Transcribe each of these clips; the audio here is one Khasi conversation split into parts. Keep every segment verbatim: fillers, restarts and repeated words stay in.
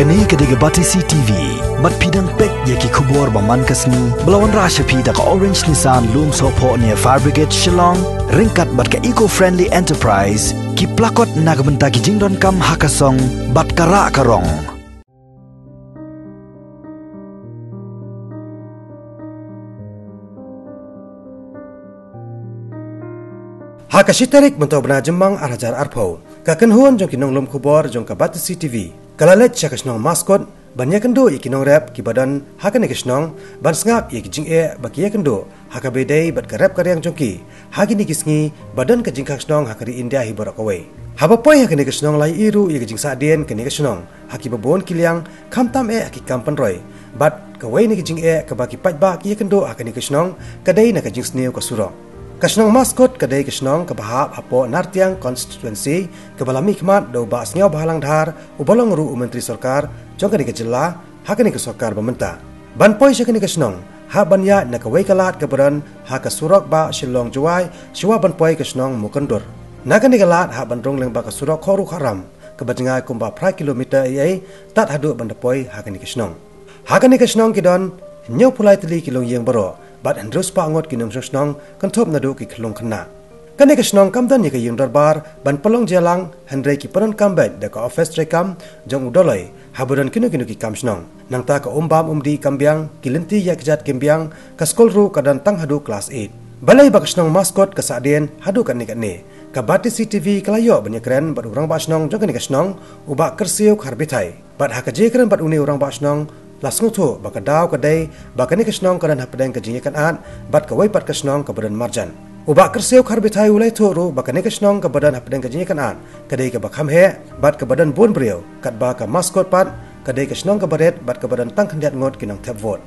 Kane ka dei ka Batesi T V. Bad phi dang peit ïa ki khubor ba man ka sngi ba la wanrah sha phi da ka Orange Nissan Lumsohphoh near Fire Brigade Shillong, ryngkat bad ka Eco Friendly Enterprise, ki plakot na ka bynta ki jingdonkam ha ka song bad ka rah ka rong. Ha ka shi tarik mynta u bnai Jymmang ar hajar arphew, ka kynhun jong ki nonglum khubor jong ka Batesi T V ka la leit sha ka shnong Maskut ban ïakynduh ïa ki nongrep kiba don ha kane ka shnong, ban sngap ïa ki jingeh ba ki ïakynduh ha kaba ïadei bad ka rep ka riang jong ki ha kine ki sngi ba don ka jingkhang shnong ha ka ri India hi baroh kawei. Haba poi ha kane ka shnong la ïohi ruh ïa ka jingsahdien kane ka shnong ha kiba bun ki liang, khamtam eh ha ki kam pynroi. Bad kawei na ki jingeh kaba ki paidbah ki ïakynduh ha kane ka shnong ka dei na ka jingsniew ka surok. Ka shnong Maskut ka dei ka shnong kaba hap hapoh Nartiang Constituency, kaba la mihkhmat da u Bah Sniawbhalang Dhar, uba long ruh u Myntri Sorkar jong kane ka jylla ha kane ka sorkar ba mynta. Ban poi sha kane ka shnong, hap ban ïaid na kawei ka lad kaba don ha ka surok ba Shillong Jowai, shuwa ban poi ka shnong Mukyndur. Na kane ka lad hap ban rung lyngba ka surok Khohruh Khohram, kaba jngai kumba phra kilometer ei ei, tad haduh ban da poi ha kane ka shnong. Ha kane ka shnong ki don hynñiewphew lai tylli ki longïing baroh, bad hynriew spah ngut ki nongshong shnong, kynthup naduh ki khyllung khynnah. Kane ka shnong kam don ïa ka ïing dorbar ban pynlong jia lang, hynrei ki pyndonkam beit da ka office treikam jong u Doloi haba don kino kino ki kam shnong. Nangta ka um bam um dih kam biang, ki lynti ïaid kjat kim biang, ka skul ruh ka don tang haduh klas eight. Balei ba ka shnong Maskut ka sahdien haduh katne katne? Ka Batesi T V ka la ïoh ban ïakren bad u rangbah shnong jong kane ka shnong, u Bah Kyrsiew Kharbithai. Bad ha ka jingïakren bad une u rangbah shnong, la sngewthuh ba ka daw ka dei ba kane ka shnong ka don hapdeng ka jingïakynad bad kawei pat ka shnong kaba don marjan. U Bah Kyrsiew Kharbithai u la ïathuh ruh ba kane ka shnong kaba don hapdeng ka jingïakynad ka dei kaba kham heh bad kaba don bun briew, katba ka Maskut pat ka dei ka shnong kaba rit bad kaba don tang khyndiat ngut ki nongthep vote.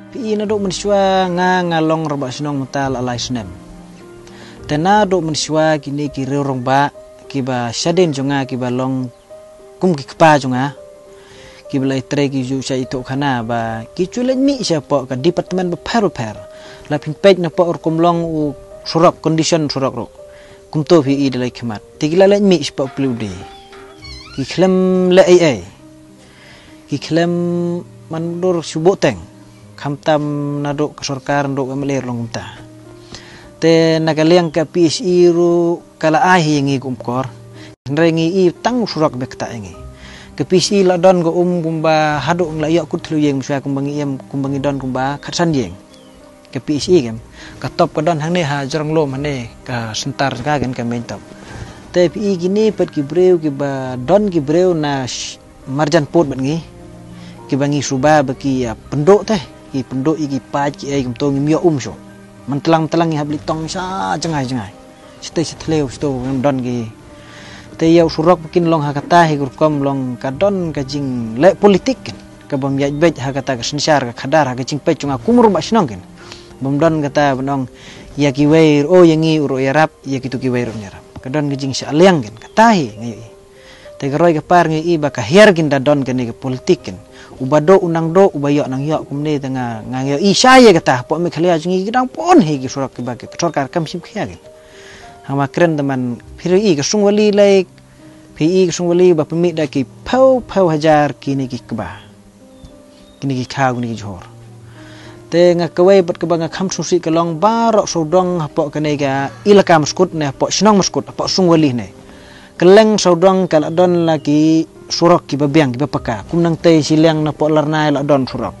Phi i, naduh mynshuwa nga, nga long rangbah shnong mynta la lai snem. Te naduh mynshuwa kine ki riew rangbah kiba shadien jong nga kiba long kum ki kpa jong nga, kiba la ïatrei ki ju shah ïathuh khana ba ki ju leit mih shapoh ka department bapher bapher. La phin peit napoh rukom long u surok, condition surok ruh, kumto phi i da leit khmat. Te ki la leit mih shapoh pli u dei. Ki khlem leh ei ei. Ki khlem man dur shu buh teng. Khamtam naduh ka sorkar, naduh ka M L A ruh long kumta. Te na ka liang ka P H E ruh ka la ai hi ïa ngi kum kor. Hynrei ngi i tang surok beit kata ïa ngi. Ka P H E la don ka um kumba haduh ngi la ïoh kut thliew ïing, mynshuwa kumba ngi im, kumba ngi don kumba khatsan ïing. Ka P H E kem, ka top ka don hangne ha jrong lum hangne, ka center ka ken ka main top. Te phi i, kine pat ki briew kiba don ki briew na sh-, marjan pud bad ngi, kiba ngi suba ba ki, ah, pynduh te, ki pynduh ïa ki paid ki ei kumto, ngim ïoh um shuh. Myntlang myntlang ngi hap leit tong sha jngai jngai. Shatei sha thliew shatei ngam don ki. Te ïa u surok ba kin long ha kata hi ka rukom long ka don ka jingleh politik ken, ka bym ïaid beit ha kata ka synshar ka khadar ha ka jingpeit jong nga kum u rangbah shnong ken. Bym don kata ban ong ïa kiwei ruh ïa ngi ruh ïarap, ïa kito kiwei ruh ïarap. Ka don ka jingshah liang ken, kata hi nga ïohi. Te ka roi ka par nga ïohi ba ka hiar kin da don kane ka politik ken. Uba duh u nang duh, uba ïoh nang ïoh kumne, te nga, nga ïohi shai ïa kata, hapoh Meghalaya jong ngi ki dang bun hi ki surok kiba ki sorkar kam shim khia ken. Haba kren te man phi ïohi ka Sungwali, like, phi i ka Sungwali ba pynmih da ki phew phew hajar kine ki kba, kine ki khaw, kine ki jhur. Te nga kawei pat kaba nga kham sngewsih ka long baroh sawdong hapoh kane ka elaka Maskut ne hapoh shnong Maskut, hapoh Sungwali ne. Kylleng sawdong ka la don la ki surok kiba biang, kiba paka. Kum nangtei shiliang napoh Larnai la don surok.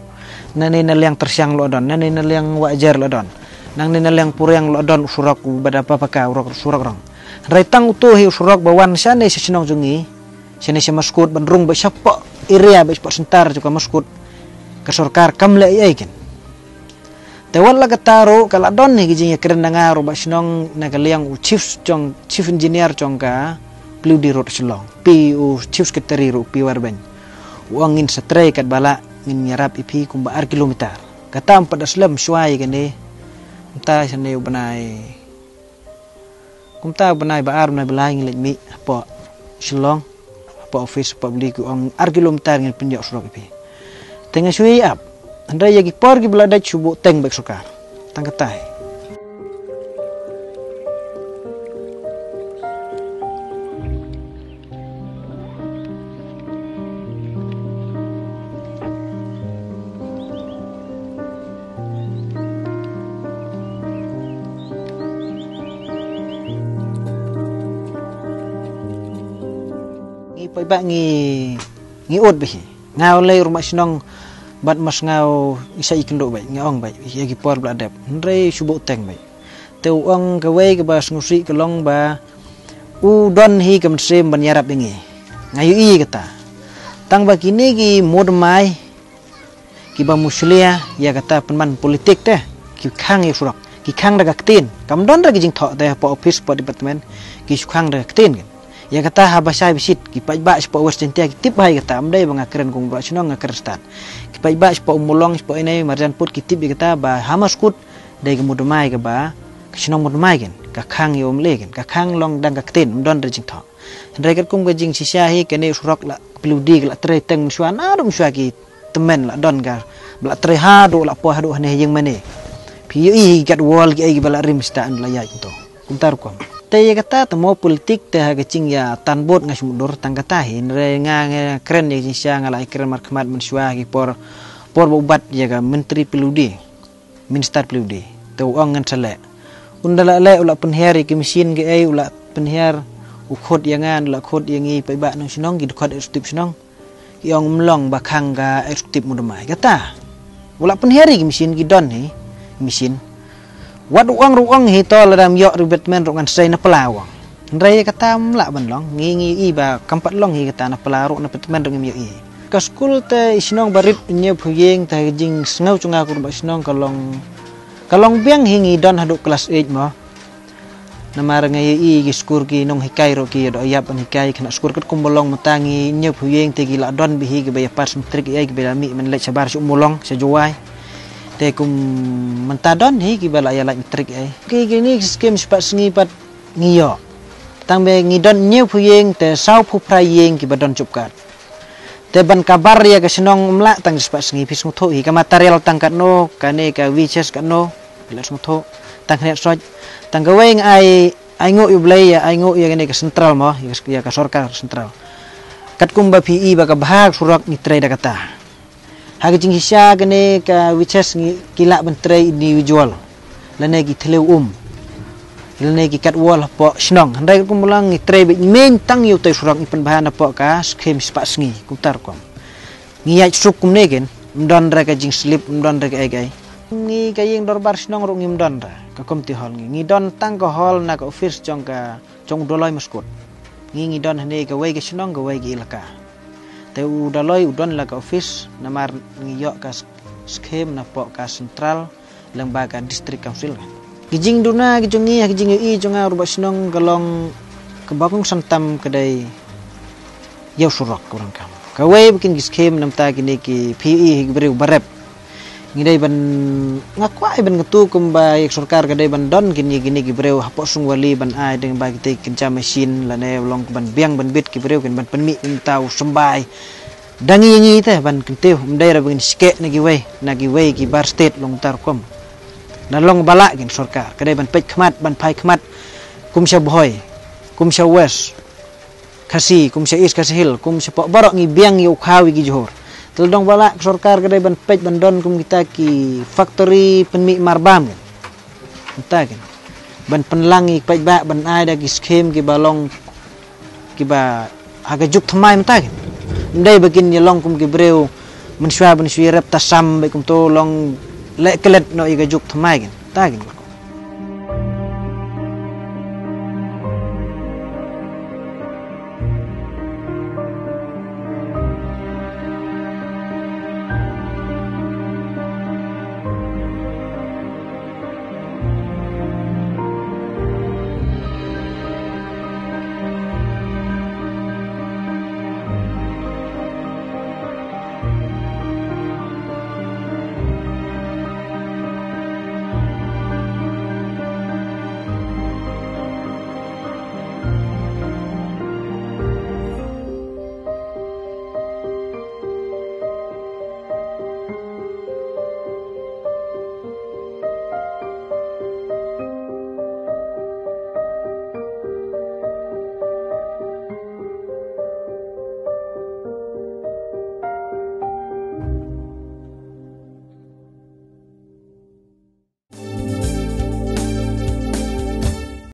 Nangne na liang Tyrsiang la don, nangne na liang Wahjer la don. Nangne na liang Puriang la don surok uba da paka, surok, surok rong. Hynrei tang uto hi u surok ba wan shane sha shnong jong ngi, shane sha Maskut ban rung beit shapoh area, beit shapoh center jong ka Maskut, ka sorkar kam leh ei ei ken. Te wat la kata ruh ka la don hi ka jingïakren na nga ruh Bah Shnong na ka liang u chief jong, chief engineer jong ka Pli U D Road Shillong. Phi u chief secretary ruh phi Warben. U ong ngin sa trei katba lah ngin ïarap ïa phi kumba ar kilometer. Kata ym pat da slem shuwa ïa kane. Mynta shane u bnai Kumta bnai ba ar bnai ba lai ngi leit mih hapoh Shillong, hapoh office, hapoh bli, ki ong ar kilometer ngin pynïoh surok ïa phi. Te nga shu ïai ap. Hynrei ïa ki por kiba la dep shu buh teng beit sorkar. Tang kata hi. Ngi poi ba ngi, ngi ut bha hi. Nga u lei ruh Bah Shnong bad mas nga u isa i kynduh bha, nga ong bha ïa ki por ba la dep. Hynrei shu buh teng bha. Te u ong kawei kaba sngewsih ka long ba u don hi ka mynsiem ban ïarap ïa ngi. Nga ïohi kata. Tang ba kine ki mudmai kiba mushlia ïa kata pynban politik te, ki khang ïa surok, ki khang da ka ktien. Kam don da ka jingthoh te hapoh office, hapoh department, ki shu khang da ka ktien kan. Ïa kata haba shai bishit ki paidbah shapoh West Jaintia ki tip bha ïa kata, ym dei ba nga kren kum Bah Shnong, nga kren stad. Ki paidbah shapoh Umulong, shapoh ine Marjan Put ki tip ïa kata ba ha Maskut dei ka mudmai kaba, ka shnong mudmai kan, ka khang ïa u M L A kan, ka khang long dang ka ktien, ym don da jingthoh. Hynrei katkum ka jingshisha hi kane u surok la Pli U D ka la trei teng mynshuwa, naduh mynshuwa ki tymmen la don ka ba la trei haduh la poi haduh hane ha ïing mane. Phi ïohi hi ki kat wall kiei kiba la rim stad la ïaid kumto. Kumta rukom. Te ïa kata te mo politik te ha ka jingïatan vote nga shu mutdur tang kata hi, hynrei nga, nga kren ïa ka jingshisha, nga la ïakren markhmat mynshuwa ha ki por, por ba u bat ïa ka Myntri Pli U D, Minister Pli U D. Te u ong ngan sa leh. Un da la leh, u la pynhiar ïa ki machine kiei, u la pynhiar, u khot ïa nga, u la khot ïa ngi paidbah nong shnong, ki dkhot executive shnong. Ki ong ym long ba khang ka executive mudmai. Kata. U la pynhiar ïa ki machine, ki don hi machine. Wat u ong ruh u ong hi, to lada ym ïoh rebetment ruh ngan sei na pla u ong. Hynrei kata ym lah ban long, ngi, ngi ïohi ba kam pat long hi kata, na pla ruh na betment ruh ngim ïohi. Ka skul te i shnong ba rit hynñiewphew ïing, te ka jingsngew jong nga kum Bah Shnong ka long, ka long biang hi, ngi don haduh klas eight mo. Namar nga ïohi ki skul ki nonghikai ruh ki ïa doh ïap ban hikai, kane skul katkum ba long mynta ngi hynñiewphew ïing te ki la don bha hi kiba ïa pass matric ei, kiba la mih ban leit shabar sha Umulong, sha Jowai. Te kum mynta don hi kiba la ïa lait matric ei. Ki, kine ki skim spah sngi pat ngi ïoh. Tang ba ngi don hynñiewphew ïing te sawphew phra ïing kiba don job card. Te ban cover ïa ka shnong ym lah tang spah sngi, phi sngewthuh hi ka material tang katno, kane ka wages katno, phi la sngewthuh, tang khyndiat sot, tang kawei nga ai, ai nguh ïa U Blei, ïa ai nguh ïa kane ka central mo, ïa ka, ïa ka sorkar central. Katkum ba phi i ba ka bha ka surok ngi trei da kata. Ha ka jingshisha kane ka wages ngi ki lah ban trei individual. Lane ki thliew um. Lane ki kat wall hapoh shnong. Hynrei kum ba long ngi trei beit, mynta ngi ïoh tei surok ngi pynbha na poh ka skim spah sngi. Kumta rukom. Ngi ïaid suk kumne kin. Ym don re ka jingslip, ym don re ka ei ka ei. Ngi ka ïing dorbar shnong ruh ngim don re. Ka community hall ngi. Ngi don tang ka hall na ka office jong ka, jong u Daloi Maskut. Ngi ngi don hane kawei ka shnong kawei ka ilaka. Te u Daloi u don la ka office, namar ngi ïoh ka s-, skim na poh ka central, lyngba ka district council. Ki jingduna ki jong ngi, ha ki jingïohi jong nga ruh Bah Shnong ka long kaba kongsan tam ka dei ïa u surok ka rangkam. Kawei ba kin ki skim namar kine ki phi ïohi hi ki briew ba rep. Ngi dei ban, nga kwah ban kyntu kumba ïa ka sorkar ka dei ban don kine, kine ki briew hapoh Sungwali ban ai dang ba kite ki kynja machine lane long ban biang ban bit ki briew kin ban pynmih mynta u symbai. Dang ïa ngi te ban kyntiew, ym dei re ban skeh na kiwei, na kiwei ki bar state long ta rukom. Na long ba lah kin sorkar ka dei ban peit khmat, ban phai khmat kum sha Bhoi, kum sha West Khasi, kum sha East Khasi Hills, kum sha poh baroh ngi biang ïa u khaw ïa ki jhur. Te la dang ba lah ka sorkar ka dei ban peit ban don kum kita ki factory pynmih marbam kan. Mynta kan. Ban pynlang ïa ki paidbah ban ai da ki skim kiba long kiba ha ka juk thymmai mynta kan. Ym dei ba kin ïa long kum ki briew mynshuwa ban shu ïarep ta sam bad kumto long leh klet noh ïa ka juk thymmai kan. Mynta kan.